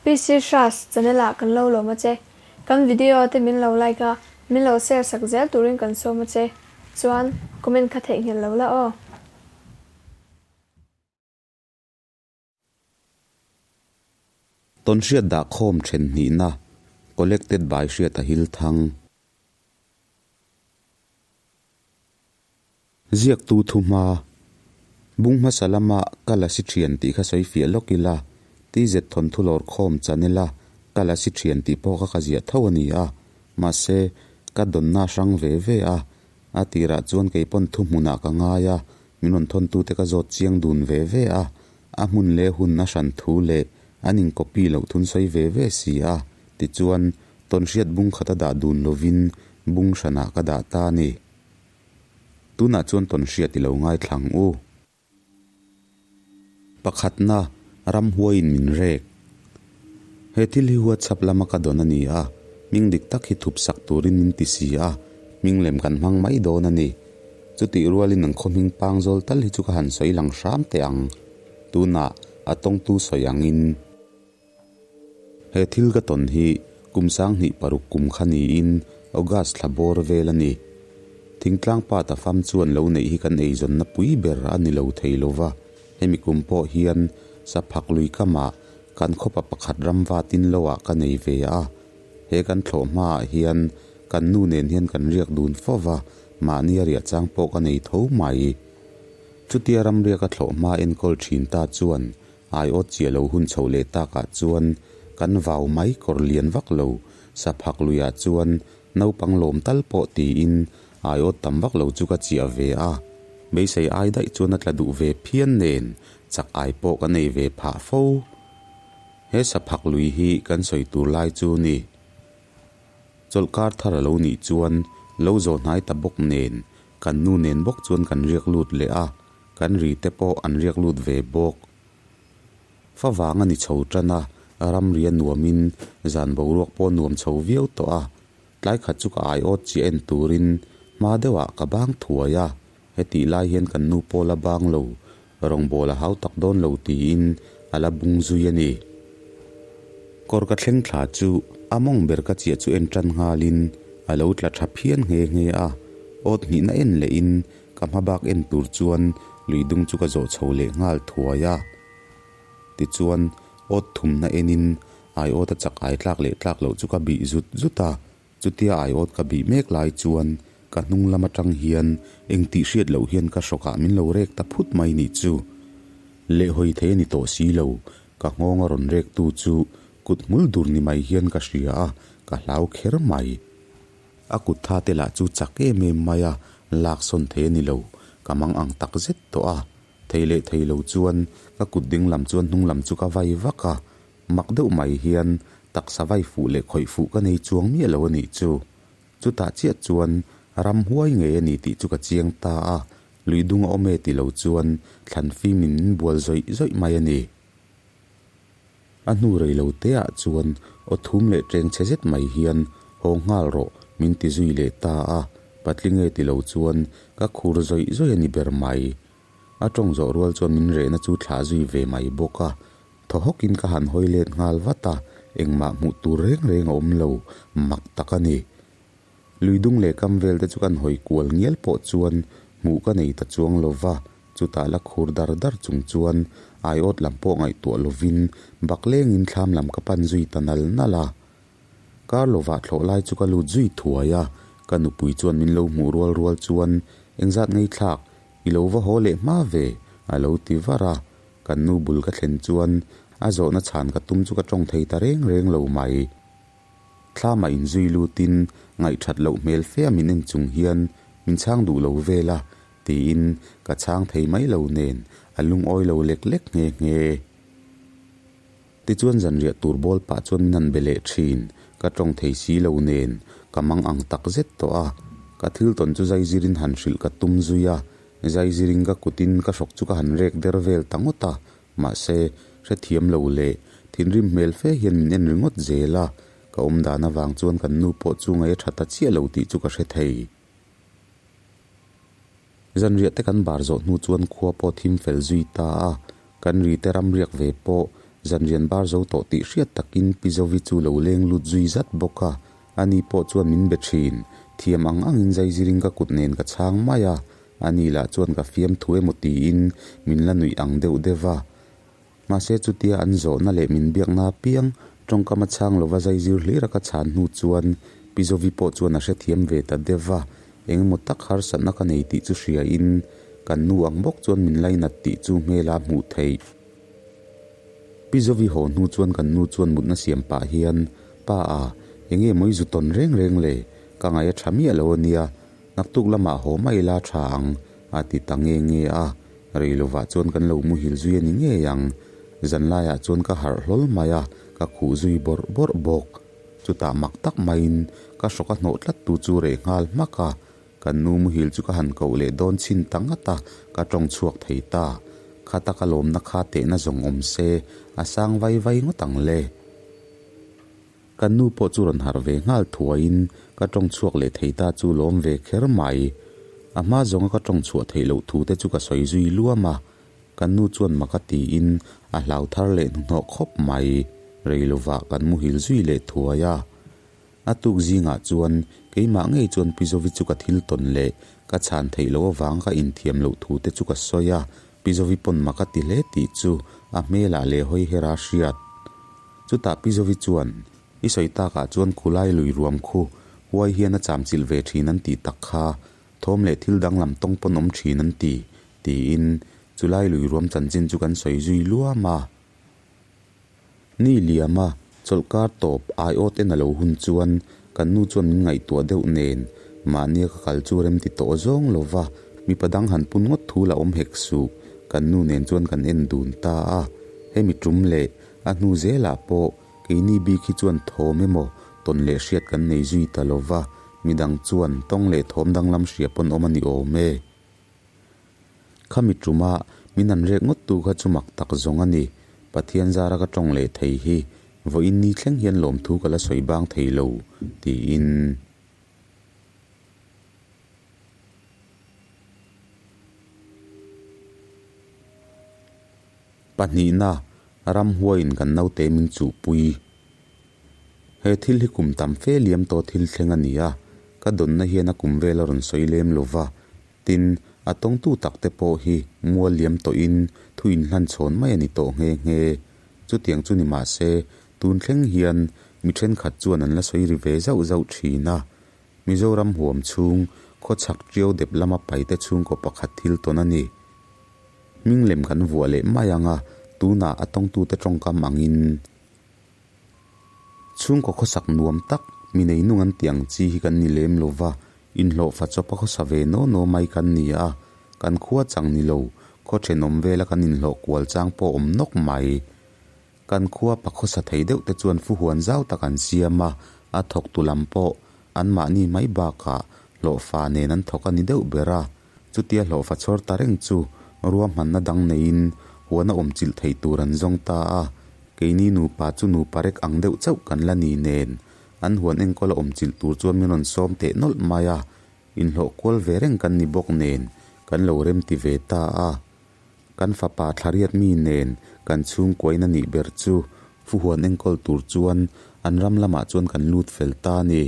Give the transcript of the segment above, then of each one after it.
PC Hras channel ah kan lo lawm a che. Kan video te min lo like a, min lo share sak zel turin kan sawm a che. Chuan comment kha theihnghilh lo la aw. Tawnhriat dahkhawm then hnihna, Collected by Hriata Hilthang. Ziaktu thuhma, Bung hmasa lama ka la si thian tih kha sawi fiah lawk ila, TZ thawnthu lawr khawm channel a ka la si thian tih pawh kha ka ziah tho a ni a, mahse, ka dawnna a hrang ve ve a, a tirah chuan kei pawn thuhmunah ka ngai a, min rawn thawntute ka zawt chiang dun ve ve a, a hmun leh hun a hran thu leh an in copy loh thun sawi ve ve si a, tichuan, tawnhriat bung khat a dah dun lovin bung hranah ka dah ta a ni. Tunah chuan tawnhriat i lo ngaithla ang u. Pakhatna, ramhuaiin min rek. He thil hi WhatsApp lama ka dawn a ni a, hming dik tak hi thup sak turin min ti si a, hming lem kan hmang mai dawn a ni. Chutih rualin an khaw hming pang zawl tal hi chu ka han sawi lang hram teh ang. Tunah a tawngtu sawi angin. He thil ka tawn hi kum sanghnih paruk kum kha niin August thla bawr vel a ni. Thingtlang pa ta fam chuan lo neih hi kan eizawnna pui ber a ni lo thei lo va, hemi kum pawh hian Saphak lui kamah kan khawpa pakhat ram vatin lo ah ka nei ve a. He kan thlawh hmaah hian kan nu nen hian kan riak dun fo va, mahni a riah chang pawh ka nei tho mai. Chutia ramriaka thlawh hma enkawl thin ta chuan Aiawt chiah lo hun chho leh takah chuan kan vau mai kawr lian vak lo, saphak luiah chuan naupang lawm tal pawh tiin aiawt tam vak lo chu ka chiah ve a. Beisei ai daih chuan a tla duh ve phian nen chak ai pawh ka nei ve phah fo. He saphak lui hi kan sawi tur lai chu ni. Chawlhkar thar a lo nih chuan lo zawh hnai ta bawk nen kan nu nen bawk chuan kan riak lut leh a. Kan ri te pawh an riak lut ve bawk. Fa vang a ni chho tan a, ramri a nuamin zan boruak pawh a nuam chho viau tawh a. Tlai khat chu ka aiawt chiah en turin hma deuhah ka bang thuai a, hetih lai hian kan nu pawh la bang lo, rawngbâwl a hau tak dawn lo tiin a la bung zui a ni. Kawr ka thleng thla chu a mawng ber ka chiah chu en tan nghalin a lo tla tha phian nghe nghe a, awt hnihna en lehin Ka hma bak en tur chuan lui dung chu ka zawh chho leh nghal thuai a. Tichuan, awt thumna enin aiawt a chak ai tlak leh tlak loh chu ka bih zut zut a. Chutia aiawt ka bih mek lai chuan ka hnung lam atang hian eng tih hriat loh hian ka hrawkah min lo rek ta phut mai nih chu. Lehhawi thei a ni tawh si lo, ka nghawng a rawn rek tu chu kut hmul dur ni mai hian ka hria a, ka hlau kher mai. A kut tha te lah chu chak em em mai a, lak sawn thei a ni lo, ka mang ang tak zet tawh a. Thei leh thei lo chuan ka kut ding lam chuan hnung lam chu ka vai vak a, mak deuh mai hian taksa vai fuh leh khawih fuh ka nei chuang miah lo a nih chu. Chutah chiah chuan ram huai ngei a ni tih chu ka chiang ta a, lui dung a awm e ti lo chuan thlan fim in min bual zawih zawih mai a ni. A hnu rei lo te ah chuan aw thum leh ṭeng chhe zet mai hian haw nghal rawh min ti zui leh ta a, patling e ti lo chuan ka khur zawih zawih a ni ber mai. A ṭawng zawh rual chuan min rehna chu thlah zui ve mai bawk a, thaw hawkin ka han hawi let nghal vat a, engmah hmuh tur reng reng a awm lo, mak tak a ni. Lui dung leh kam vel te chu kan hawi kual ngial pawh chuan hmuh ka nei ta chuang lo va, chutah la khur dar dar chung chuan aiawt lam pawh ngaihtuah lovin bak lengin thlam lam ka pan zui ta nal nal a. Kar lovah thlawh lai chu ka lut zui thuai a, ka nupui chuan min lo hmuh rual rual chuan engzat ngei thlak i lo va haw leh hma ve a lo ti var a, kan nu bul ka thlen chuan a zawhna chhan ka tum chu ka tawng thei ta reng reng lo mai. Thlamah inzui lutin ngaihthat loh hmel fe a min en chung hian min chhang duh lo vel a tiin ka chhang thei mai lo nen a lungawi lo lek lek nghe nghe. Tichuan zanriah tur bawl pah chuan min han be leh thin, ka tawng thei si lo nen ka mang ang tak zet tawh a, ka thil tawn chu zaizirin han hrilh ka tum zui a, zaizirin ka kutin ka hrawk chu ka han rek der vel ta ngawt a, Mahse, hrethiam lo leh thinrim hmel fe hian min en ringawt zel a, ka awm dan avang chuan kan nu pawh chu ngaih a tha ta chiah lo tih chu ka hre thei. Zanriah te kan bar zawh hnu chuan khua pawh thim fel zui ta a, kan ri te ram riak ve pawh Zanrian bar zo tawh tih hriat takin Pi Zovi chu lo leng lut zui zat bawk a, ani pawh chuan min be thin. Thiam ang angin zaizirin ka kut nen ka chhang mai a, ani lah chuan ka fiamthu emaw tiin min la nuih ang deuh deuh va. Mahse chutia an zawhna leh min biakna apiang tawngkam a chhang lova zaizir hlir a ka chhan hnu chuan Pi Zovi pawh chuan a hrethiam ve ta deuh va, engemaw tak harsatna ka nei tih chu hriain kan nu ang bawk chuan min lainat tih chu hmela hmuh theih. Pi Zovi haw hnu chuan kan nu chuan mutna siam pah hian, Pa a, enge mawi zu tawn reng reng le, ka ngaih a tha miah lo a nia, naktuk lamah haw mai ila tha ang, a ti ta nge nge a, rei lovah chuan kan lo muhil zui a ni ngei ang. Zanlaiah chuan ka harh hlawl mai a, ka khuh zui bawrh bawrh bawk. Chutah mak tak maiin ka hrawk a hnawh tlat tu chu reh nghal hmak a, Kan nu muhil chu ka han koh leh dawn chhin ta ngat a, ka tawng chhuak thei ta. Khata ka lawmna kha tehna zawng awm se, a sang vai vai ngawt ang le. Kan nu pawh chu rawn harh ve nghal thuaiin ka tawng chhuak leh thei ta chu lawm ve kher mai. A hma zawnga ka tawng chhuah theih loh thu te chu ka sawi zui luam a, kan nu chuan mak a tiin a hlau thar leh hnuhnawh khawp mai. Rei lovah kan muhil zui leh thuai a. A tuk zingah chuan keimah ngei chuan Pi Zovi chu ka thil tawn leh ka chhan theih loh avang ka inthiam loh thu te chu ka sawi a, Pi Zovi pawn mak a ti hle tih chu a hmelah leh hawi hera hriat. Chutah Pi Zovi chuan, I sawi takah chuan khulai lui ruam khu huai hian a chamchilh ve thin an tih tak kha, thawm leh thil danglam tawng pawn awm thin an ti, tiin chulai lui ruam chanchin chu kan sawi zui luam a. Ni liama chawlhkar tawp aiawt en a lo hun chuan kan nu chuan min ngaihtuah deuh nen mahnia ka kal chu rem ti tawh zawng lo va, mipa dang han pun ngawt thu la awm hek suh, kan nu nen chuan kan en dun ta a. Hemi tum leh a hnu zelah pawh keini bik hi chuan thawm emaw tawn leh hriat kan nei zui ta lo va, midang chuan tawng leh thawm danglam hria pawn awm a ni awm e. Khami tuma min an rek ngawt tu kha chu mak tak zawng a ni. Pathian zara ka tawng leh thei hi vawiin ni thleng hian lawmthu ka la sawi bang thei lo, tiin. Pahnihna, ramhuaiin kan naute min chuhpui. He thil hi kum tam fe liam tawh thil thleng a ni a, ka dawnna hian a kum vel a rawn sawi lem lo va, Tin, a tawngtu takte pawh hi mual liam tawhin thu inhlan chhawn mai a ni tawh nghe nghe. Chutiang chu ni mah se, tun thleng hian mi thenkhat chuan an la sawi ri ve zauh zauh thin a. Mizoram huam chhung, khawchhak ṭiau dep lama paite chhungkaw pakhat thil tawn a ni. Hming lem kan vuah leh mai ang a, tunah a tawngtute tawngkam angin. Chhungkaw khawsak nuam tak, mi nei nung an tih ang chi hi kan ni lem lo va, inhlawhfa chawpa khawsa ve naw naw mai kan ni a, kan khua chang ni lo, khaw thenawm vela kan inhlawh kual chang pawh awm nawk mai. Kan khua pa khawsa thei deuh te chuan fuhuan zau tak an siam a, a thawktu lam pawh anmahni mai bakah hlawhfa nen an thawk a ni deuh ber a. Chutia hlawhfa chhawr ta reng chu ruahmanna dang neiin huan a awm chilh theih tur an zawng ta a, keini nupa chu nupa rek ang deuh chauh kan la ni nen an huan enkawl a awm chilh tur chuan min rawn sawm teh nawlh mai a, inhlawh kual ve reng kan ni bawk nen kan lo remti ve ta a. Kan fapa thlariat mi nen kan chhungkuain a nih ber chu fuhuan enkawl tur chuan an ram lamah chuan kan lut fel ta a ni.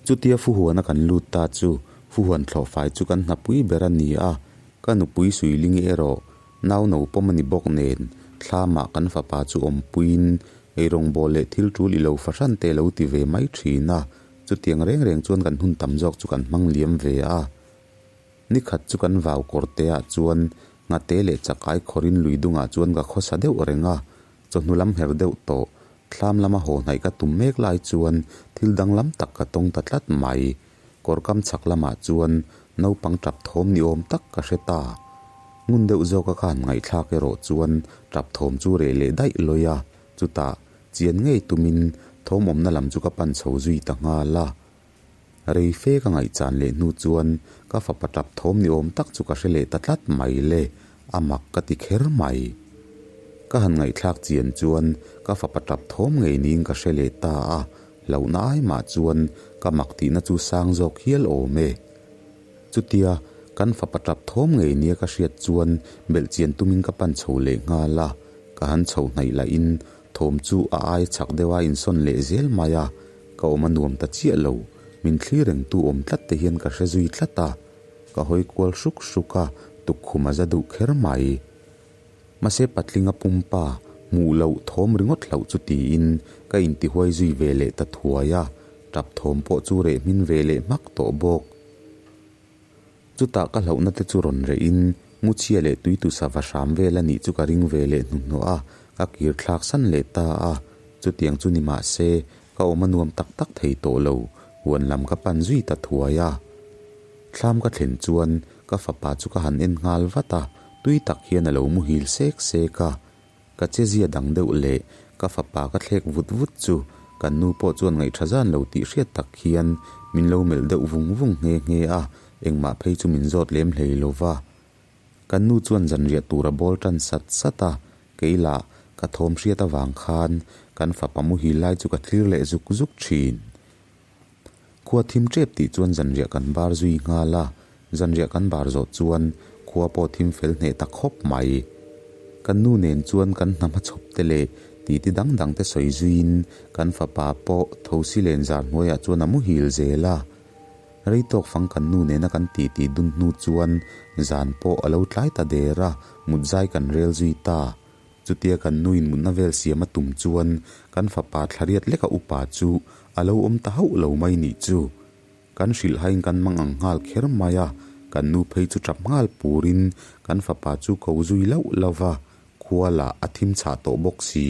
Chutia Fuhuana kan lut ta chu Fuhuan thlawhfai chu kan hnapui ber a ni a, ka nupui Suilingi erawh nau no pawm a ni bawk nen thlamah kan fapa chu awmpuiin eirawngbawl leh thil tul i lo fahran te lo ti ve mai thin a, chutiang reng reng chuan kan hun tam zawk chu kan hmang liam ve a. Nikhat chu kan vau kawr te ah chuan nghate leh chakai khawrin lui dungah chuan ka khawsa deuh reng a, chawhnu lam her deuh tawh Thlam lama haw hnaih ka tum mek lai chuan thil danglam tak ka tawng ta tlat mai. Kawr kam chhak lamah chuan naupang tap thawm ni awm tak ka hre ta. Ngun deuh zawka ka han ngaihthlak erawh chuan tap thawm chu reh leh daih lawi a, chutah chian ngei tumin thawm awmna lam chu ka pan chho zui ta nghal a. Rei fe ka ngaihchan leh hnu chuan ka fapa tap thawm ni awm tak chu ka hre leh ta tlat mai le, a mak ka ti kher mai. Ka han ngaihthlak chian chuan ka fapa tap thawm ngei niin ka hre leh ta a, hlauhna ai mah chuan ka mak tihna chu sang zawk hial awm e. Chutia kan fapa tap thawm ngei nia ka hriat chuan belhchian tumin ka pan chho leh nghal a. Ka han chho hnaih lahin thawm chu a aia chak deuh a insawn leh zel mai a, ka awm a nuam ta chiah lo. Min thlir rengtu awm tlat te hian ka hre zui tlat a, ka hawi kual hruk hruk a, tukkhum a za duh kher mai. Mahse patlinga pumpa hmuh loh thawm ringawt hlauh chu tiin ka intihuai zui ve leh ta thuai a, tap thawm pawh chu reh hmin ve leh hmak tawh bawk. Chutah ka hlauhna te chu rawn reh in Muchhia leh Tuitu sava hram vel a nih chu ka ring ve leh hnuhnawh a, ka kir thlak san leh ta a. Chutiang chu ni mah se, ka awm a nuam tak tak thei tawh lo, huan lam ka pan zui ta thuai a. Thlam ka thlen chuan ka fapa chu ka han en nghal vat a, tui tak hian a lo muhil sek sek a. Ka chezia dang deuh leh ka fapa ka thlek vut vut chu kan nu pawh chuan ngaihṭha zan lo tih hriat tak hian min lo melh deuh vung vung nghe nghe a, engmah phei chu min zawt lem hlei lo va. Kan nu chuan zanriah tur a bawl ṭan sat sat a, kei lah ka thawm hriat avang khan kan fapa muhil lai chu ka thlir leh zuk zuk ṭhin. Khua thim ṭep tih chuan zanriah kan bar zui nghal a, zanriah kan bar zawh chuan khua pawh thim fel hneh ta khawp mai. Kan nu nen chuan kan hna hmachhawp te leh titi dang dang te sawi zuiin kan fapa pawh thosi len zar hnuaiah chuan a muhil zel a. Rei tawk fang kan nu nena kan titi dun hnu chuan zan pawh a lo tlai ta der a, mutzai kan rel zui ta. Chutia kan nuin mutna vel siam a tum chuan kan fapa thlariat leka upa chu a lo awm ta hauh lo mai nih chu. Kan hrilhhain kan mang ang nghal kher mai a, kan nu phei chu tap nghal purin kan fapa chu ko zui lauh lauh va, khua lah a thim chhah tawh bawk si.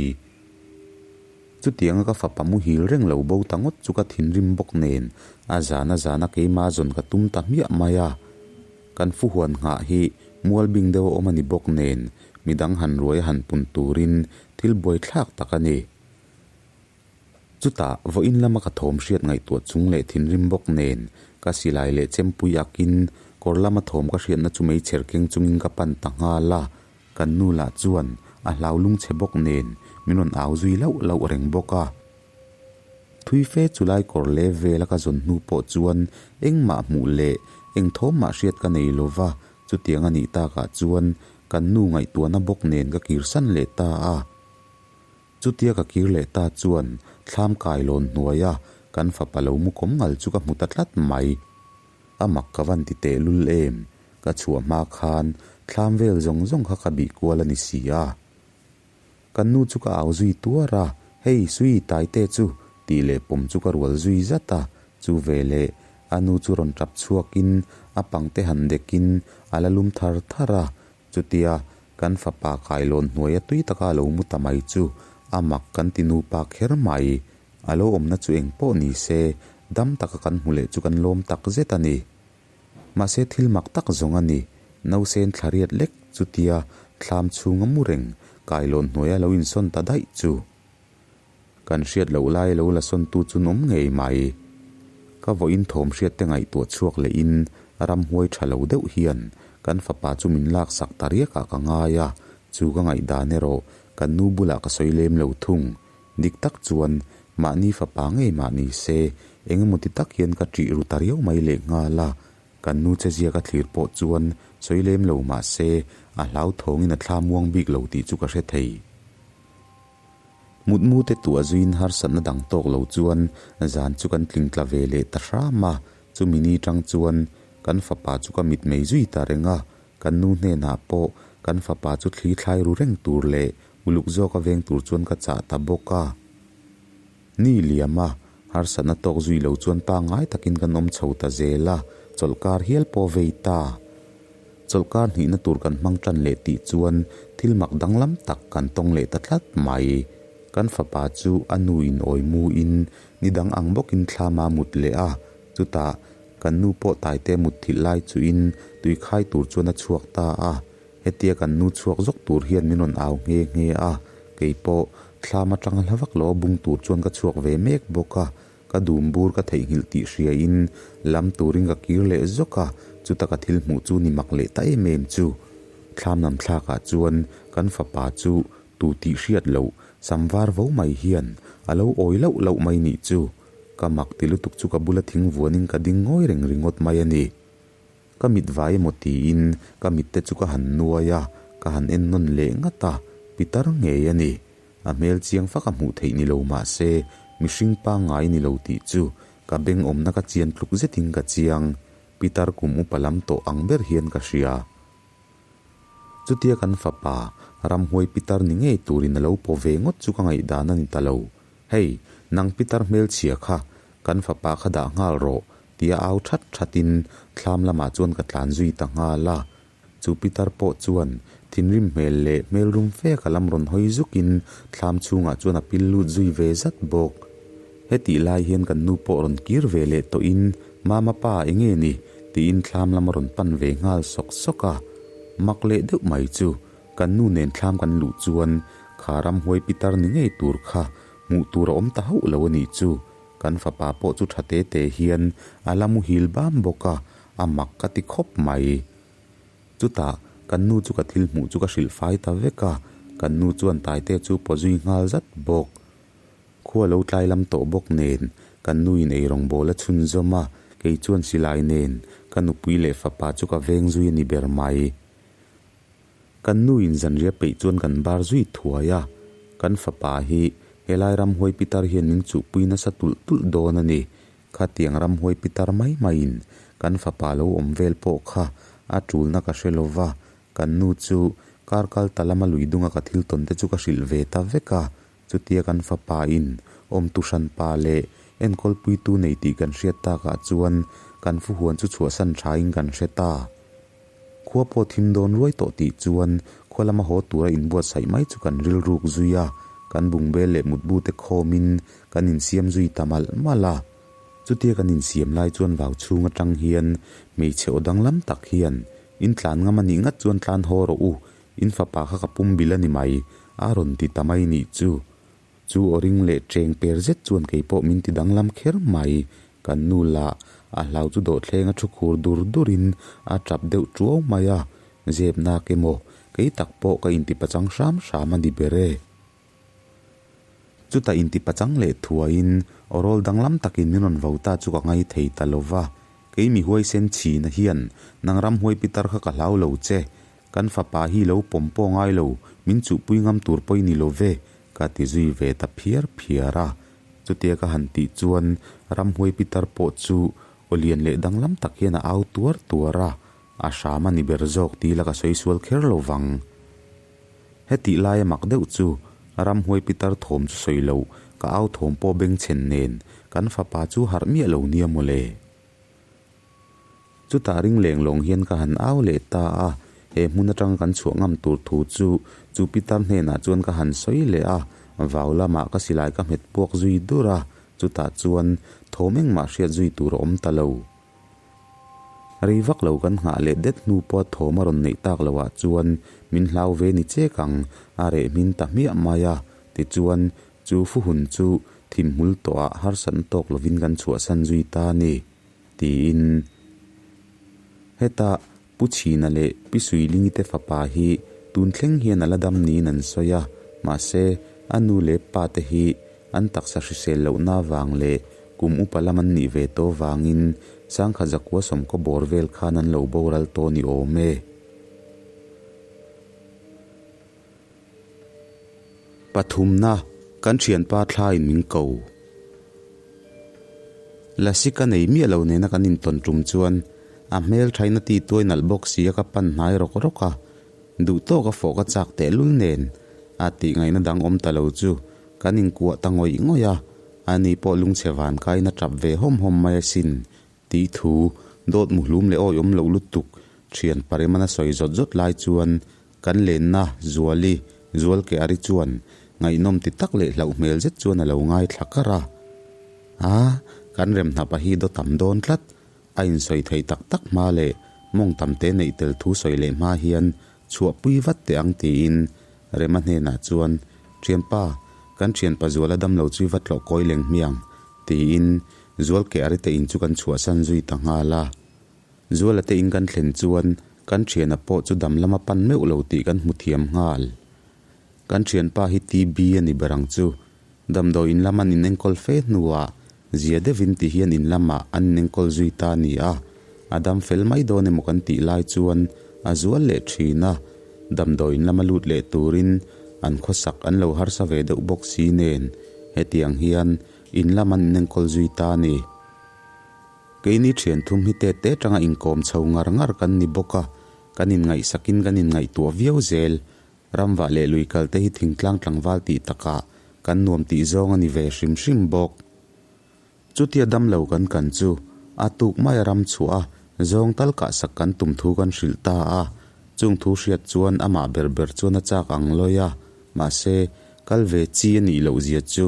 Chutianga ka fapa muhil reng lo bo ta ngawt chu ka thinrim bawk nen a zana zana keima zawn ka tum ta hmiah mai a. Kan fuhuan nghah hi mual bing deuh a awm a ni bawk nen midang han ruai a han pun turin thil buaithlak tak a ni. Chutah vawiin lama ka thawm hriat ngaihtuah chung leh thinrim bawk nen ka silai leh chempui akin kawr lama thawm ka hriatna chu meichher keng chungin ka pan ta nghal a, kan nu lah chuan a hlau lungchhe bawk nen min rawn au zui lauh lauh reng bawk a. Thui fe chu lai kawr leh vela ka zawn hnu pawh chuan engmah hmuh leh eng thawm mah hriat ka nei lo va, chutiang a nih takah chuan kan nu ngaihtuahna bawk nen ka kirsan leh ta a. Chutia ka kir leh ta chuan thlam kailawn hnuaia kan fapa lo mu kawm ngal chu ka hmu ta tlat mai. A mak ka van ti tehlul em, ka chhuah hma khan thlam vel zawng zawng kha ka bih kual a ni si a. Kan nu chu ka au zui tuar a, Hei, Sui, Taite chu! tih leh pawm chu ka rual zui zat a, chu veleh a nu chu rawn tap chhuakin a pangte han dekin a la lum thar thar a, chutia kan fapa kailawn hnuaia tui taka a lo mu ta mai chu a mak kan ti nupa kher mai. A lo awmna chu eng pawh ni se, dam taka kan hmu leh chu kan lawm tak zet a ni. Mahse thil mak tak zawng a ni, nausen thla riat lek chutia thlam chhunga mu reng kailawn hnuaia lo insawn ta daih chu. Kan hriat loh lai lo la sawntu chu nawm ngei mai. Ka vawiin thawm hriat te ngaihtuah chhuak lehin ramhuai tha lo deuh hian kan fapa chu min laksak ta riakah ka ngai a, chu ka ngaihdan erawh kan nu bulah ka sawi lem lo thung. Dik tak chuan mahni fapa ngei mah ni se, eng emaw ti tak hian ka ṭih ru ta riau mai leh nghal a, kan nu che zia ka thlir pawh chuan sawi lem lo mah se, a hlauthawngin a thla muang bik lo tih chu ka hre thei. Mutmu te tuah zuiin harsatna dang tawk lo chuan zan chu kan tling tla ve leh ta hram a, chumi ni tang chuan kan fapa chu ka mitmei zui ta reng a, kan nu hnenah pawh kan fapa chu thli thlai ru reng tur leh Uluk zawk a veng tur chuan ka chah ta bawk a. Ni liam a, harsatna tawk zui lo chuan pangngai takin kan awm chho ta zel a, chawlhkar hial pawh vei ta. Chawlhkar hnihna tur kan hmang tan leh tih chuan thil mak danglam tak kan tawng leh ta tlat mai. Kan fapa chu a nu in awi mu in ni dang ang bawkin thlam a mut leh a, chutah kan nu pawh taite mut thilh lai chuhin tui khai tur chuan a chhuak ta a. Hetia kan nu chhuak zawk tur hian min rawn au nghe nghe a, kei pawh thlam atanga hla vak lo a bung tur chuan ka chhuak ve mek bawk a, ka dum bur ka theihnghilh tih hriain lam turin ka kir leh zawk a, chuta ka thil hmuh chu ni mak leh ta em em chu. Thlam lam thlakah chuan kan fapa chu tu tih hriat loh sam var vo mai hian a lo awi lauh lauh mai nih chu. Ka mak ti lutuk chu ka bula thing vuanin ka ding ngawi reng ringawt mai a ni. Ka mit vai emaw tiin ka mitte chu ka han nuai a, ka han en nawn leh ngat a. Pitar ngei a ni. A hmel chiang fak a hmuh theih ni lo mah se, mihring pangngai ni lo tih chu ka beng awmna ka chian tluk zetin ka chiang. Pitar kum upa lam tawh ang ber hian ka hria. Chutia kan fapa, ramhuai pitar ni ngei turin a lo paw ve ngawt chu ka ngaihdan a ni ta lo. Hei, nang pitar hmelchhia kha, kan fapa kha dah nghal rawh, tia au that thatin thlam lamah chuan ka tlan zui ta nghal a. Chu pitar pawh chuan thinrim hmel leh hmel rum fe ka lam rawn hawi zukin thlam chhungah chuan a pil lut zui ve zat bawk. Hetih lai hian kan nu pawh rawn kir ve leh tawhin, Mama pa enge ni? tiin thlam lam a rawn pan ve nghal sawk sawk a. Mak leh deuh mai chu kan nu nen thlam kan luh chuan kha ramhuai pitar ni ngei tur kha hmuh tur a awm ta hauh lo a nih chu. Kan fapa pawh chu tha te te hian a la muhil bam bawk a, a mak ka ti khawp mai. Chutah kan nu chu ka thil hmuh chu ka hrilh fai ta vek a, kan nu chuan Taite chu paw zui nghal zat bawk. Khua lo tlai lam tawh bawk nen kan nu in eirawng bawl a chhunzawm a, kei chuan silai nen ka nupui leh fapa chu ka veng zui a ni ber mai. Kan nu in zanriah peih chuan kan bar zui thuai a, kan fapa hi helai ramhuai pitar hian min chuhpui nasa tulh tulh dawn a ni. Khatiang ramhuai pitar mai maiin kan fapa lo awm vel pawh kha a tulna ka hre lo va, kan nu chu kar kal ta lama lui dunga ka thil tawn te chu ka hrilh ve ta vek a, chutia kan fapa in awmtu hranpa leh enkawlpuitu nei tih kan hriat takah chuan kan fuhuan chu chhuahsan thain kan hre ta. Khua pawh thim dawn ruai tawh tih chuan khua lama haw tura inbuatsaih mai chu kan rilruk zui a, kan bungbel leh mutbu te khawmin kan insiam zui ta malh malh a. Chutia kan insiam lai chuan vau chhung atang hian hmeichhe aw danglam tak hian, In tlan ngam a nih ngat chuan tlan haw rawh u, in fapa kha ka pum bil a ni mai, a rawn ti ta mai nih chu. Chu aw ring leh cheng per zet chuan kei pawh min ti danglam kher mai. Kan nu lah a hlau chu dawhthleng a thu khur dur durin a tap deuh tuau mai a, zep nak emaw kei tak pawh ka inti pachang hram hram a ni ber e. Chutah inti pachang leh thuaiin aw rawl danglam takin min rawn vo ta chu ka ngai thei ta lo va, kei mi huaisen chhina hian nang ramhuai pitar kha ka hlau lo che, Kan fapa hi lo pawm pawh ngai lo, min chuhpui ngam tur pawh i ni lo ve, ka ti zui ve ta phiar phiar a. Chutia ka han tih chuan ramhuai pitar pawh chu aw lian leh danglam tak hian a au tuar tuar a, a hram a ni ber zawk ti ila ka sawi sual kher lo vang. Hetih laia mak deuh chu ramhuai pitar thawm chu sawi loh, ka au thawm pawh bengchhen nen kan fapa chu harh miah lo nia mawle. Chutah ring leng lawng hian ka han au leh ta a, he hmun atanga kan chhuah ngam tur thu chu chu pitar hnenah chuan ka han sawi leh a, vau lamah ka silai ka hmet puak zui dur a, chutah chuan thawm engmah hriat zui tur a awm ta lo. Rei vak lo kan nghah leh det hnu pawh thawm a rawn neih tak loh ah chuan min hlau ve ni chek ang, a reh hmin ta hmiah mai a, tichuan chu fuhun chu thimhmul tawhah harsatna tawk lovin kan chhuahsan zui ta a ni. Tiin heta Pu Chhina leh Pi Suilingi te fapa hi tun thleng hian a la dam niin an sawi a, mahse a nu leh pa te hi an taksa hrisel lohna avang leh kum upa lam an nih ve tawh vangin Sangkhat zakua sawmkaw bawr vel khan an lo boral tawh ni awm e. Pathumna, kan thianpa thlaiin min ko. Lasi ka nei miah lo nena kan intawn tum chuan a hmel thain a ti tuai nalh bawk si a ka pan hnai rawk rawk a, duh tawk a fawh ka chak tehlul nen a tih ngaihna dang awm ta lo chu kan inkuah ta ngawih ngawih a, ani pawh lungchhe van kaiin a tap ve hawm hawm mai asin Tih thu, dawt muhlum leh awi awm loh lutuk, thian Paremana sawi zawt zawt lai chuan kan lenna Zuali, Zualke Ari chuan ngaihnawm ti tak leh hlauh hmel zet chuan a lo ngaithla kar a. A, kan remhnapa hi dawt tam dawn tlat, a insawi thei tak tak hma leh mawng tam te neih tel thu sawi leh hma hian chhuahpui vat teh ang tiin Rema hnenah chuan, Thianpa, kan thianpa Zuala damlo chu i va tlawh kawi leng hmiang, Tiin Zualke Arite in chu kan chhuahsan zui ta nghal a. Zuala te in kan thlen chuan kan thiana pawh chu dam lama pan meuh lo tih kan hmu thiam nghal. Kan thianpa hi TB a ni ber ang chu. Damdawi in lam an inenkawl fe hnuah zia deuhin ti hian in lamah an inenkawl zui ta a ni a. A dam fel mai dawn emaw kan tih lai chuan a zual leh thin a. Damdawi in lama lut leh turin An khawsak an lo harsa ve deuh bawk si nen hetiang hian in lam an inenkawl zui ta a ni. Keini thian thum hi tet te tanga inkawm chho ngar ngar kan ni bawk a, kan inngaihsakin kan inngaihtuah viau zel. Ramvah leh lui kal te hi thingtlang tlangval tih takah kan nuam tih zawng a ni ve hrim hrim bawk. Chutia damlo kan kan chu a tuk mai a ram chhuah a, zawng tal kahsak kan tum thu kan hrilh ta a. Chung thu hriat chuan amah ber ber chuan a chak ang lawi a, mahse, kal ve chi a nih loh zia chu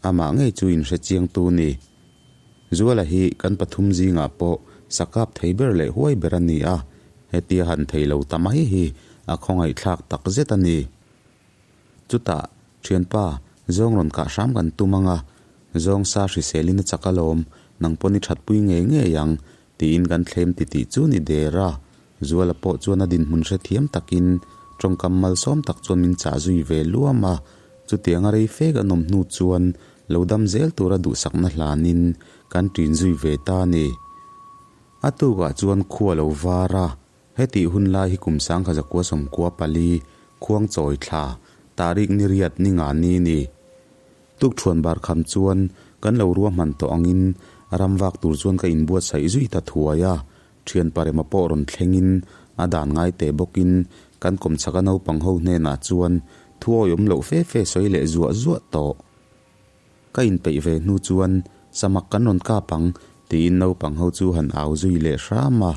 amah ngei chu inhre chiangtu ni. Zuala hi kan pathum zingah pawh sakap thei ber leh huai ber a ni a, hetia han thei lo ta mai hi a khawngaihthlak tak zet a ni. Chutah, Thianpa, zawng rawn kah hram kan tum ang a, zawng sa hriselin a chak alawm, nang pawn i thatpui ngei ngei ang, tiin kan thlem titih chu ni der a. Zuala pawh chuan a dinhmun hrethiam takin tawngkam malsawm tak chuan min chah zui ve luam a. Chutianga rei fe kan awm hnu chuan lo dam zel tura duhsakna hlanin kan ṭin zui ve ta a ni. A tukah chuan khua lo var a, Hetih hun lai hi kum sangkha zakua sawmkua pali khuang chawi thla tarik ni riat ni nga ni ni. Tukthuan bar kham chuan kan lo ruahman tawh angin ram vak tur chuan ka inbuatsaih zui ta thuai a, thian parema pawh rawn thlengin a dan ngai teh bawkin kan kawmchhaka naupang ho hnenah chuan thu awihawm loh fe fe sawi leh zuah zuah tawh. Ka inpeih ve hnu chuan samak kan rawn kap ang tiin naupang ho chu han au zui leh hram a,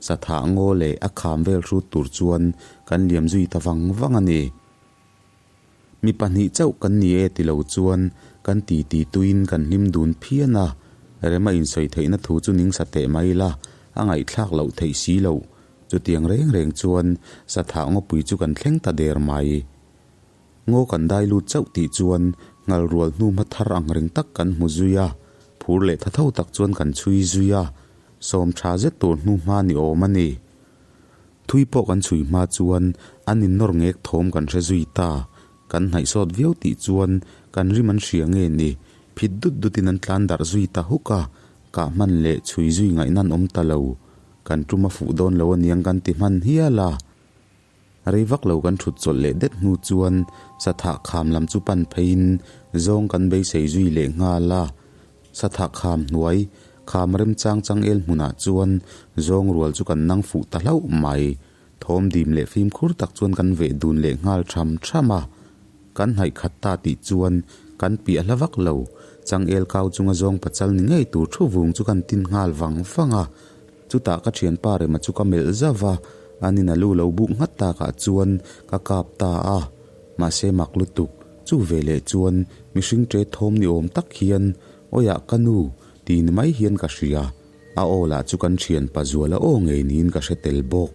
sathah ngaw leh a kham vel hrut tur chuan kan liam zui ta vang vang a ni. Mi pahnih chauh kan ni e ti lo chuan kan titi tuiin kan hlim dun phian a, rema insawi theihna thu chu ning sa teh mai la, a ngaihthlak loh theih si loh. Chutiang reng reng chuan sathah ngawpui chu kan thleng ta der mai. Ngaw kan dai lut chauh tih chuan ngal rual hnu hma thar ang reng tak kan hmu zui a, phur leh tha tho tak chuan kan chhui zui a, sawm tha zet tur hnu hma ni awm a ni. Thui pawh kan chhui hma chuan an innawr ngek thawm kan hre zui ta, kan hnaih sawt viau tih chuan kan rim an hria nge ni, phit dut dutin an tlan darh zui ta huk a, kah hman leh chhui zui ngaihna an awm ta lo, kan tum a fuh dawn lo aniang kan ti hman hial a. Rei vak lo kan thut chawlh leh det hnu chuan Sathah kham lam chu pan pheiin zawng kan beisei zui leh nghal a. Sathah kham hnuai, kham remchang changel hmunah chuan zawng rual chu kan nang fuh ta hlauh mai. Thawm dim leh fimkhur tak chuan kan veh dun leh nghal tham tham a. Kan hnaih khat ta tih chuan kan piah hla vak lo. Changel kau chunga zawng pachal ni ngei tur thu vung chu kan tin nghal vang vang a. Chutah ka thianpa Rema chu ka melh zauh a, anin a lu lo buk nghat takah chuan ka kap ta a. Mahse mak lutuk, chu veleh chuan mihring ṭe thawm ni awm tak hian, Awiah ka nu, ti ni mai hian ka hria. A aw lah chu kan thianpa Zuala aw ngei niin ka hre tel bawk.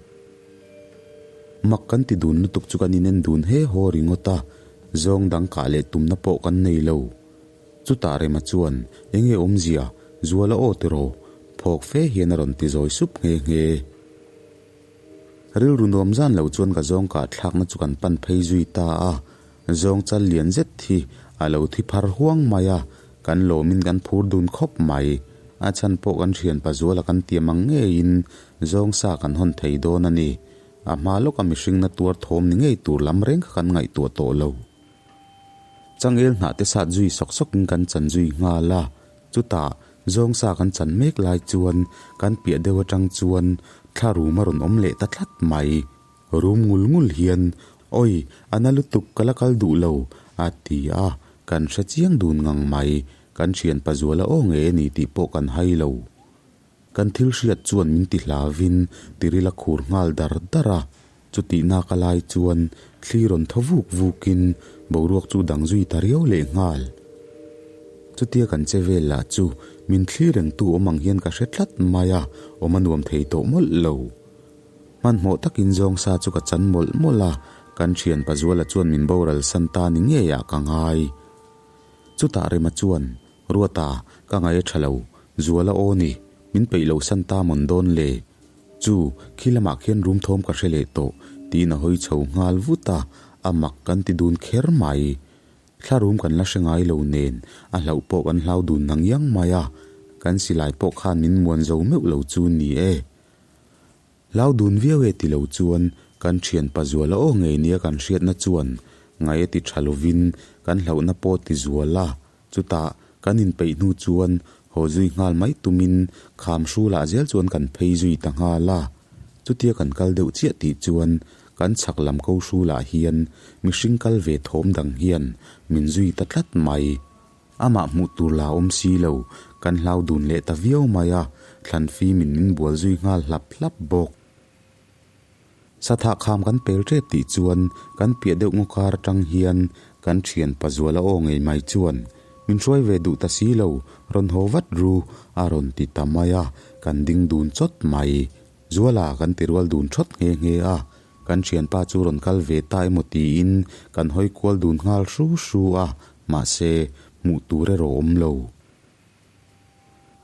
Mak kan ti dun lutuk chu kan inen dun he haw ringawt a, zawng dang kah leh tumna pawh kan nei lo. Chutah Rema chuan, Enge awmzia, Zuala aw tiraw? Phawk fe hian a rawn ti zawi sup nghe nghe. Rilru nuam zan lo chuan ka zawng kah thlakna chu kan pan phei zui ta a, zawng chal lian zet hi a lo thi phar huang mai a, kan lawmin kan phur dun khawp mai. A chhan pawh kan thianpa Zuala kan tiam ang ngeiin zawng sa kan hawn thei dawn a ni. A hma lawka mihringna tuar thawm ni ngei tur lam reng kha kan ngaihtuah tawh lo. Changel hnah te sat zui sawk sawkin kan chan zui nghal a, chutah zawngsa kan chan mek lai chuan kan piah deuh atang chuan thla rum a rawn awm leh ta tlat mai. Rum ngul ngul hian, Awi, a na lutuk ka la kal duh lo, a ti a, kan hre chiang dun ngang mai, kan thian Pazuala aw ngei a ni tih pawh kan hai lo. Kan thil hriat chuan min ti hlavin tiril a khur nghal dar dar a, chutih nak a lai chuan thli rawn thaw vuk vukin boruak chu dang zui ta riau leh nghal. Chutia kan che vel lah chu min thli rengtu awm ang hian ka hre tlat mai a, awm a nuam thei tawh mawlh lo. Hmanhmawh takin zawngsa chu ka chan mawlh mawlh a, kan thian Pazuala chuan min boral san ta ni ngeiah ka ngai. Chutah Rema chuan Ruata, ka ngaih a tha lo, Zuala aw ni, min peih lo san ta mawn dawn le. Chu, khi lamah khian rum thawm ka hre leh tawh, tiin a hawi chho nghal vut a, a mak kan ti dun kher mai. Thla rum kan la hre ngai lo nen, a hlauh pawh kan hlau dun nang iang mai a, kan silai pawh khan min muan zo meuh lo chu ni e. Hlau dun viau e ti lo chuan kan thianpa Zuala aw ngei nia kan hriatna chuan Ngaih a ti tha lovin kan hlauhna pawh ti zual a, chutah kan inpeih hnu chuan haw zui nghal mai tumin kham hrulah zel chuan kan phei zui ta nghal a. Chutia kan kal deuh chiah tih chuan kan chhak lam ko hrulah hian mihring kal ve thawm dang hian min zui ta tlat mai. Amah hmuh tur la awm si lo, kan hlau dun leh ta viau mai a, thlan fimin min bual zui nghal hlap hlap bawk. Sathah kham kan pel tep tih chuan kan piah deuh ngaw kar atang hian kan thian Pazuala aw ngei mai chuan, Min hruai ve duh ta si lo, rawn haw vat ru, a rawn ti ta mai a, kan ding dun chawt mai. Zuala kan ti rual dun thawt nghe nghe a, kan thianpa chu rawn kal ve ta emaw tiin kan hawi kual dun nghal hru hru a, mahse hmuh tur erawh awm lo.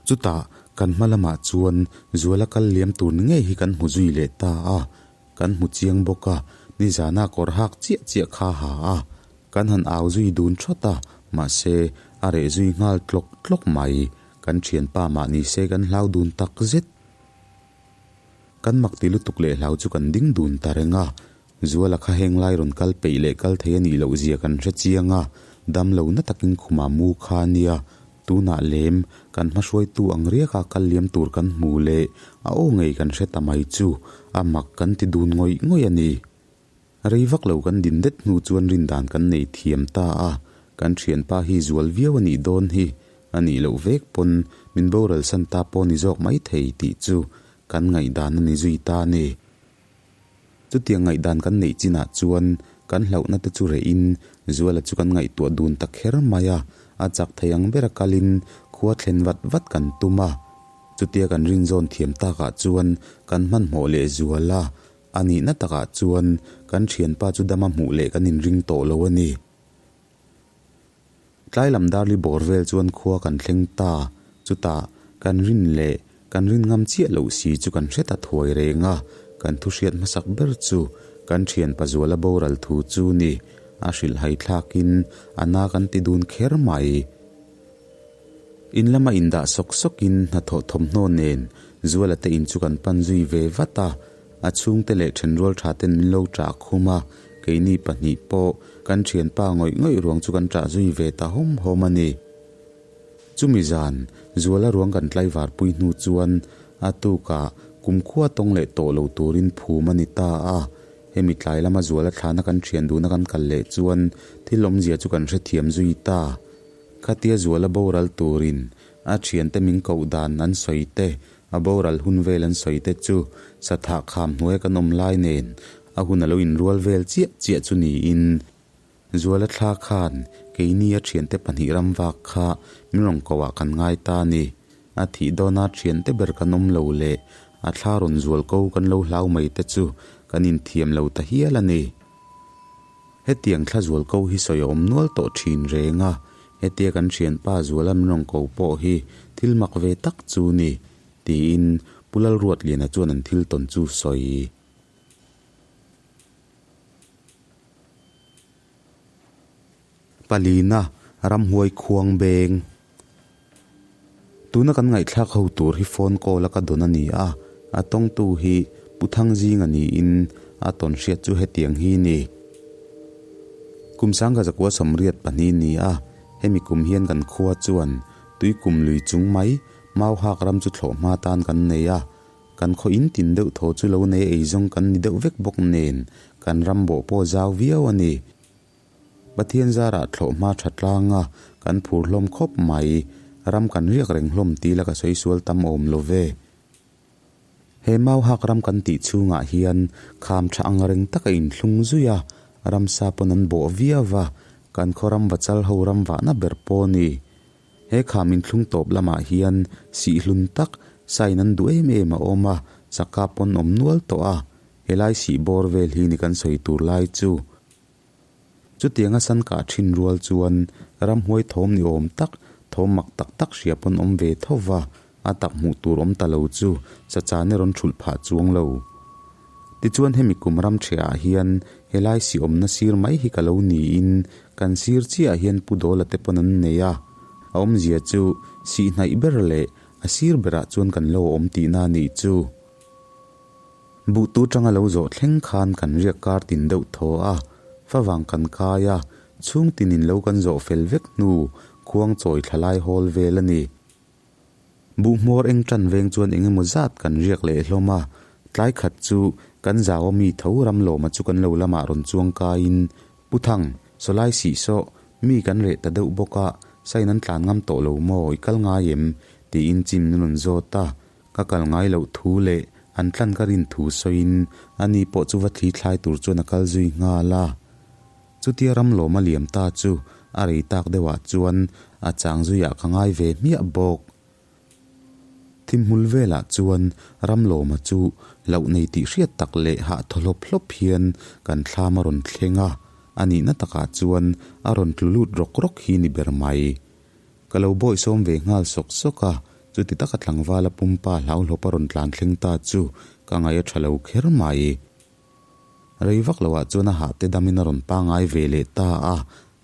Chutah kan hma lamah chuan Zuala kal liam tur ni ngei hi kan hmu zui leh ta a, kan hmu chiang bawk a, nizana kawr hak chiah chiah kha ha a, kan han au zui dun thawt a, mahse a reh zui nghal tlawk tlawk mai, kan thianpa mah ni se kan hlau dun tak zet. Kan mak ti lutuk leh hlau chu kan ding dun ta reng a, Zuala kha heng lai rawn kal peih leh kal thei a nih loh zia kan hre chiang a, dam lo na takin khumah mu kha a nia, tunah lem kan hmahruaitu ang riaka kal liam tur kan hmu leh a aw ngei kan hre ta mai chu a mak kan ti dun ngawih ngawih a ni. Rei vak lo kan din det hnu chuan rindan kan nei thiam ta a, kan thianpa hi zual viau a nih dawn hi, a nih loh vek pawn min boral san ta pawh ni zawk mai thei tih chu kan ngaihdan a ni zui ta a ni. Chutiang ngaihdan kan neih chinah chuan kan hlauhna te chu rehin Zuala chu kan ngaihtuah dun ta kher mai a, a chak thei ang bera kalin khua thlen vat vat kan tum a. Chutia kan rinzawn thiam takah chuan kan hmanhmawh leh Zual a, a nihna takah chuan kan thianpa chu dama hmuh leh kan inring tawh lo a ni. Tlai lam darli bawr vel chuan khua kan thleng ta, chutah kan rin leh kan rin ngam chiah loh si chu kan hre ta thuai reng a, kan thu hriat hmasak ber chu kan thian Pazuala boral thu chu ni, a hrilh hai thlakin a na kan ti dun kher mai. In lama indah sawk sawkin hnathawh thawmhnaw nen Zuala te in chu kan pan zui ve vat a, a chhungte leh thenrual tha ten min lo ṭah khum a, keini pahnih pawh kan thianpa ngawih ngawih ruang chu kan ṭah zui ve ta hawm hawm a ni. Chumi zan, Zuala ruang kan tlaivar pui hnu chuan a tukah kumkhua tawng leh tawh lo turin phum a ni ta a, hemi tlai lama Zuala thlana kan thian duhna kan kal leh chuan thil awmzia chu kan hrethiam zui ta. Khatia Zuala boral turin a thiante min koh dan an sawi te, a boral hun vel an sawi te chu sathah kham hnuaia kan awm lai nen a hun a lo inrual vel chiah chiah chu niin Zuala thla khan keini a thiante pahnih ram vak kha min rawn koh ah kan ngai ta a ni. A thih dawna thiante ber kan awm lo leh a thla rawn zual ko kan lo hlau mai te chu kan inthiam lo ta hial a ni. Hetiang thla zual ko hi sawi a awm nual tawh thin reng a, hetia kan thianpa Zuala min rawn ko pawh hi thil mak ve tak chu ni, tiin Pu Lalruatliana chuan an thil tawn chu sawi. Palina, Ramhuai Khuang Beng. Tuna kan ngaihthlak ho tur hi phone call a ka dawn a ni a, a tawngtu hi Pu Thangzinga niin a tawn hriat chu hetiang hi ni. Kum sangka zakua sawmriat pahnih ni a, hemi kum hian kan khua chuan tuikum lui chung mai Mauhak ram chu thlawh hma tan kan nei a, kan khaw in tin deuh thaw chu lo nei eizawng kan ni deuh vek bawk nen kan ram bawh pawh zau viau a ni. Pathian zarah thlawh hma tha tlang a, kan phur hlawm khawp mai. Ram kan riak reng hlawm ti la ka sawi sual tam awm lo ve. He Mauhak ram kan tih chhungah hian kham tha ang reng tak a inthlung zui a, ramsa pawn an bawh viau va, kan khaw ram vachal ho ram vahna ber pawh a ni. He kham inthlung tawp lamah hian sihlun tak sain an duh em em a awm a, chaka pawn awm nual tawh a, helai sih bawr vel hi ni kan sawi tur lai chu. Chutianga san kah thin rual chuan ramhuai thawm ni awm tak, thawm mak tak tak hria pawn awm ve tho va, a tak hmuh tur awm ta lo chu Sachane rawn thulh phah chuang lo. Tichuan hemi kum ram ṭhehah hian helai si awmna sir mai hi ka lo niin kan sir chiahah hian Pu Dawla te pawn an nei a, a awmzia chu sih hnaih ber leh a sir berah chuan kan lo awm tihna a nih chu. Buhtu tanga lo zawh thleng khan kan riak kar tin deuh thaw a. Favang kan kai a, chhung tinin lo kan zawh fel vek hnu khuang chawi thla lai hawl vel a ni. Buh hmawr eng tan veng chuan eng emaw zat kan riak leh hlawm a, tlai khat chu kan zau a mi tho ram lawma chu kan lo lamah rawn chuang kaiin, Pu Thang, sawlai sih sawh, mi kan reh ta deuh bawk a, sain an tlan ngam tawh lo maw, i kal ngai em? tiin chin min rawn zawt a, ka kal ngai loh thu leh an tlan ka rin thu sawiin ani pawh chu va thli thlai tur chuan a kal zui nghal a. Chutia ram lawm a liam ta chu a rei tak deuhah chuan a chang zuiah ka ngai ve hmiah bawk. Thimhmul velah chuan ram lawma chu hlauh nei tih hriat tak leh hah thaw hlawp hlawp hian kan thlam a rawn thleng a, a nihna takah chuan a rawn tlu lut rawk rawk hi ni ber mai. Ka lo bawihsawm ve nghal sawk sawk a, chuti taka tlangvala pumpa hlauhlawp a rawn tlan thleng ta chu ka ngaih a tha lo kher mai. Rei vak loah chuan a hah te damin a rawn pangai ve leh ta a,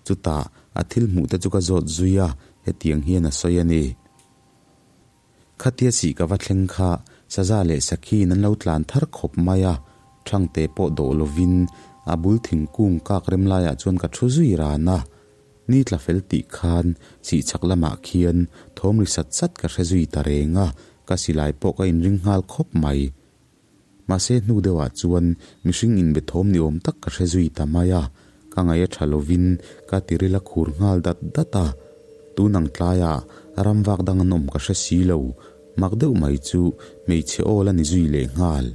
chutah a thil hmuh te chu ka zawt zui a, hetiang hian a sawi a ni. Khatia sih ka va thleng kha Saza leh Sakhiin an lo tlan thar khawp mai a, Thangte pawh dawh lovin a bul thingkung kak rem laiah chuan ka thu zui ran a. Ni tla fel tih khan sih chhak lamah khian thawm ri sat sat ka hre zui ta reng a, ka silai pawh ka inring nghal khawp mai. Mahse hnu deuhah chuan mihring inbe thawm ni awm tak ka hre zui ta mai a, ka ngaih a tha lovin ka tiril a khur nghal dat dat a. Tun ang tlaiah ram vak dang an awm ka hre si lo, mak deuh mai chu hmeichhe awl a ni zui leh nghal.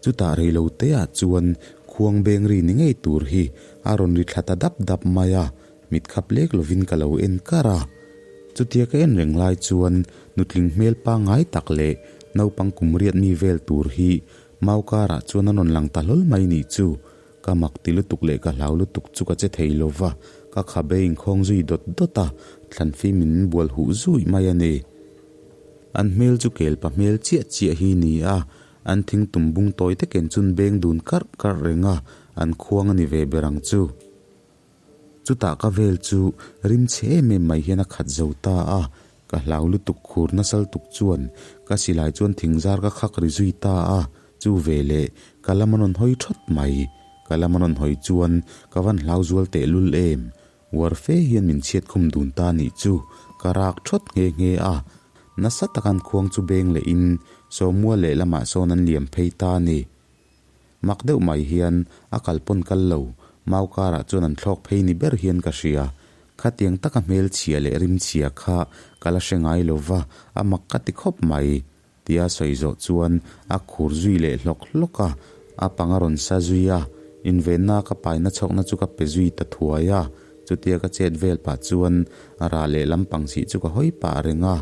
Chutah reilo teah chuan khuang beng ri ni ngei tur hi a rawn ri thla ta dap dap mai a, mit khap lek lovin ka lo en kar a. Chutia ka en reng lai chuan nutling hmel pangngai tak leh naupang kum riat mi vel tur hi mau karah chuan an rawn lang ta hlawl mai nih chu. Ka mak ti lutuk leh ka hlau lutuk chu ka che thei lo va, ka khabe inkhawng zui dawt dawt a, thlanfim min bual huh zui mai a ni. An hmel chu kelpa hmel chiah chiah hi ni a, an thing tum bung tawi te ken chun beng dun karh karh reng a, an khuang a ni ve ber ang chu. Chutah ka vel chu rim chhe em em mai hian a khat zo ta a, ka hlau lutuk khur nasal tuk chuan ka silai chuan thingzar ka khak ri zui ta a, chu veleh ka lam a rawn hawi thawt mai. Ka lam a rawn hawi chuan ka van hlau zual tehlul em, uar fe hian min chhiat khum dun ta nih chu ka rak thawt nghe nghe a, nasa taka an khuang chu beng lehin Sawmua lehlamah sawn an liam phei ta a ni. Mak deuh mai hian a kal pawn kal lo, mau karah chuan an thlawk phei ni ber hian ka hria. Khatiang taka hmelchhia leh rimchhia kha ka la hre ngai lo va, a mak ka ti khawp mai. Tia sawi zawh chuan a khur zui leh hlawk hlawk a, a pang a rawn sa zui a, invenna ka paina chhawkna chu ka pe zui ta thuai a, chutia ka chet vel pah chuan a rah leh lampang sih chu ka hawi pah reng a.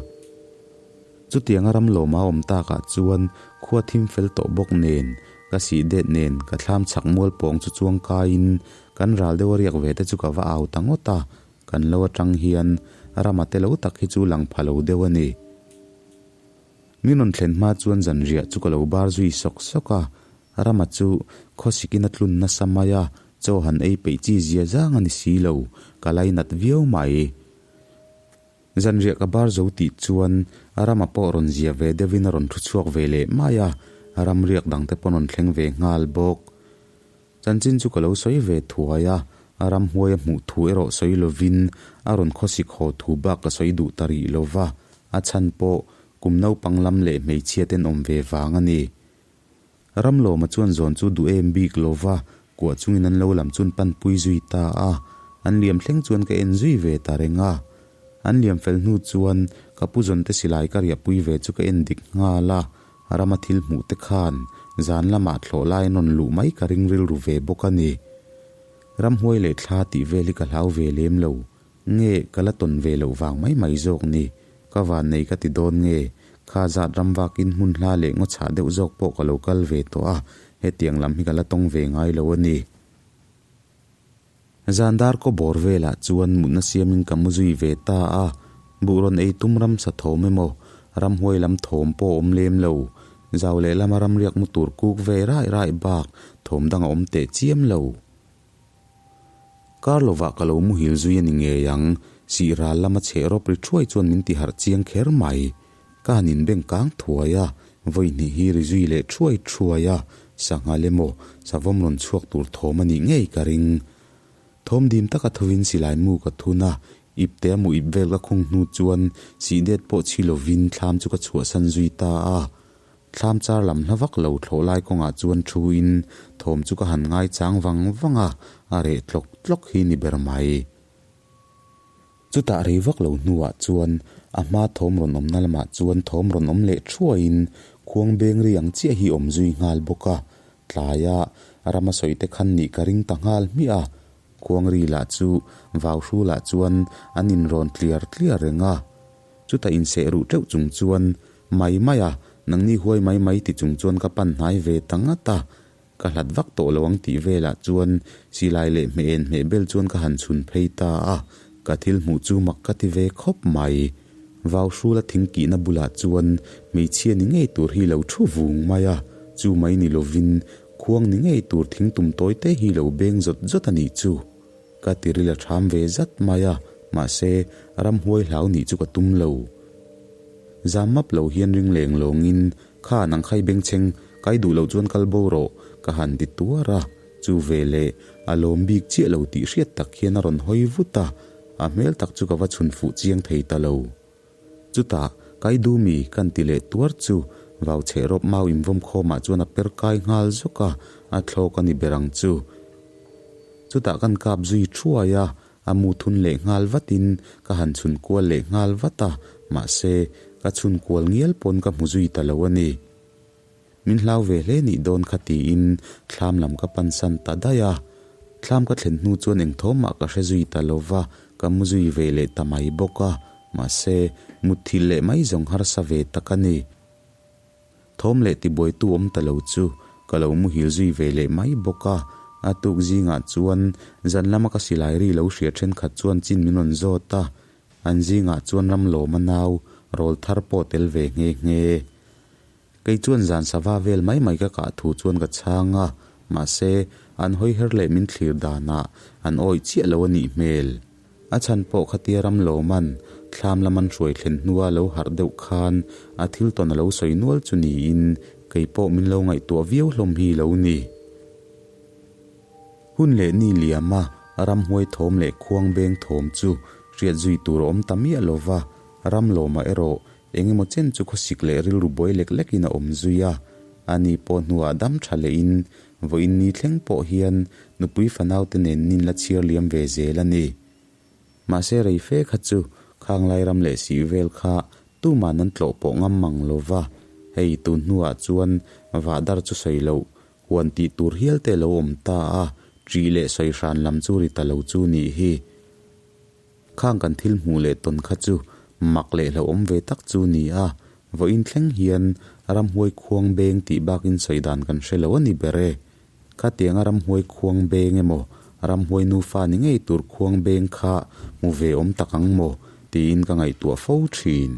Chutianga ram lawma awm takah chuan khua thim fel tawh bawk nen, ka sih det nen ka thlam chhak mual pawng chu chuang kaiin kan ral deuh a riak ve te chu ka va au ta ngawt a, kan lo atang hian rama te lo tak hi chu lang pha lo deuh a ni. Min rawn thlen hma chuan zanriah chu ka lo bar zui sawk sawk a, rama chu khawsikin a tlun nasa mai a, chaw han ei peih chi zia zang a ni si lo, ka lainat viau mai. Zanriah ka bar zo tih chuan a rama pawh rawn zia ve deuhin a rawn thu chhuak ve leh mai a, ram riak dangte pawh rawn thleng ve nghal bawk. Chanchin chu ka lo sawi ve thuai a, a ram huai a hmuh thu erawh sawi lovin a rawn khawsik haw thu bak ka sawi duh ta rih lo va, a chhan pawh kum naupang lam leh hmeichhia ten awm ve vang a ni. Ramlawma chuan zawn chu duh em bik lo va, kuah chungin an lo lam chuan panpui zui ta a. An liam thleng chuan ka en zui ve ta reng a. An liam fel hnu chuan ka pu zawn te silai ka riahpui ve chu ka en dik nghal a, rama thil hmuh te khan zan lamah thlawh lai an rawn luh mai ka ring rilru ve bawk a ni. Ramhuai leh thla tih vel hi ka hlau ve lem lo. Nge ka la tawn ve loh vang mai mai zawk ni? Ka van nei ka ti dawn nge? Kha zat ram vakin hmun hla leh ngaw chhah deuh zawk pawh ka lo kal ve tawh a, hetiang lam hi ka la tawng ve ngai lo a ni. Zan dar kaw bawr velah chuan mutna siamin ka mu zui ve ta a, buh rawn ei tum ramsa thawm emaw, ramhuai lam thawm pawh a awm lem lo. Zau leh lama ramriak mu tur kuk ve raih raih bak thawm dang a awm teh chiam lo. Kar lovah ka lo muhil zui a ni ngei ang, sih ral lama chheh rawp ri thuai chuan min ti harh chiang kher mai. Ka han inbeng kang thuai a, vawi hnih hi ri zui leh thuai thuai a. Sanghal emaw, savawm rawn chhuak tur thawm a nih ngei ka ring. Thawm dim taka thovin silai mu ka thun a, ipte a mu ip vel ka khung hnu chuan sihdet pawh chhi lovin thlam chu ka chhuahsan zui ta a. Thlam char lam hla vak lo thlawh lai kawngah chuan thu in thawm chu ka han ngaichang vang vang a, a reh tlawk tlawk hi ni ber mai. Chutah rei vak lo hnuah chuan a hma thawm rawn awmna lamah chuan thawm rawn awm leh thuaiin khuang beng ri ang chiah hi awm zui nghal bawk a, tlaia rama sawi te khan nih ka ring ta nghal hmiah a, khuang ri lah chu vau hrulah chuan an inrawn tliar tliar reng a. Chutah inseh ruh teuh chung chuan mai mai a, nangni huai mai mai ti chung chuan ka pan hnai ve ta ngat a, Ka hlat vak tawh lo ang tih velah chuan silai leh hmeh en hmeh bel chuan ka han chhun phei ta a, ka thil hmuh chu mak ka ti ve khawp mai. Vau hrula thing kihna bulah chuan hmeichhia ni ngei tur hi lo thu vung mai a, chu mai ni lovin khuang ni ngei tur thing tum tawi te hi lo beng zawt zawt a nih chu. Ka tiril a ṭham ve zat mai a, mahse ramhuai hlau nih chu ka tum lo. Zam map lo hian ring leng lawngin Kha nang khai bengchheng, kai duh loh chuan kal bo rawh, ka han ti tuar a, chu veleh a lawm bik chiah lo tih hriat tak hian a rawn hawi vut a, a hmel tak chu ka va chhun fuh chiang thei ta lo. Chutah, Kai du mi, kan ti leh tuar chu vau chheh rawp mau invawm khawmah chuan a per kai nghal zawk a, a thlawk a ni ber ang chu. Chutah kan kap zui thuai a, A mu thun leh nghal vatin ka han chhun kual leh nghal vat a, mahse, ka chhun kual ngial pawn ka hmu zui ta lo a ni. Min hlau ve hle nih dawn kha tiin thlam lam ka pansan ta daih a. Thlam ka thlen hnu chuan eng thawmah ka hre zui ta lo va, ka mu zui ve leh ta mai bawk a, mahse, mutthilh leh mai zawng harsa ve tak a ni. Thawm leh tibuaitu awm ta lo chu ka lo muhil zui ve leh mai bawk a, a tuk zingah chuan zan lama ka silai ri lo hria thenkhat chuan chin min rawn zawt a, an zingah chuan Ramlawma nau rawl thar pawh tel ve nghe nghe. Kei chuan zan sava vel mai mai ka kah thu chuan ka chhang a, mahse an hawi her leh min thlir danah an awih chiah lo a nih hmel. A chhan pawh khatia ram lawman thlam lam an hruai thlen hnua lo harh deuh khan a thil tawn a lo sawi nual chu niin kei pawh min lo ngaihtuah viau hlawm hi lo ni. Hun leh ni liama ramhuai thawm leh khuang beng thawm chu hriat zui tur a awm ta miah lo va, ram lawma erawh eng emaw chen chu khawsik leh rilru buai lek lekin a awm zui a, ani pawh hnuah dam tha lehin Vawiin ni thleng pawh hian nupui fanaute nen nin la chhiar liam ve zel a ni. Mahse rei fe kha chu khang lai ram leh sih vel kha tuman an tlawh pawh ngam mang lo va, hei tun hnuah chuan vahdar chu sawi loh, huan tih tur hial te lo awm ta a, ṭih leh sawi hran lam chu ri ta lo chu nih hi. Khang kan thil hmuh leh tawn kha chu mak leh hlauhawm ve tak chu ni a, vawiin thleng hian ramhuai khuang beng tih bakin sawi dan kan hre lo a ni ber e. Khatianga ramhuai khuang beng emaw, ramhuai nufa ni ngei tur khuang beng kha hmu ve awm tak ang maw tiin ka ngaihtuah fo thin.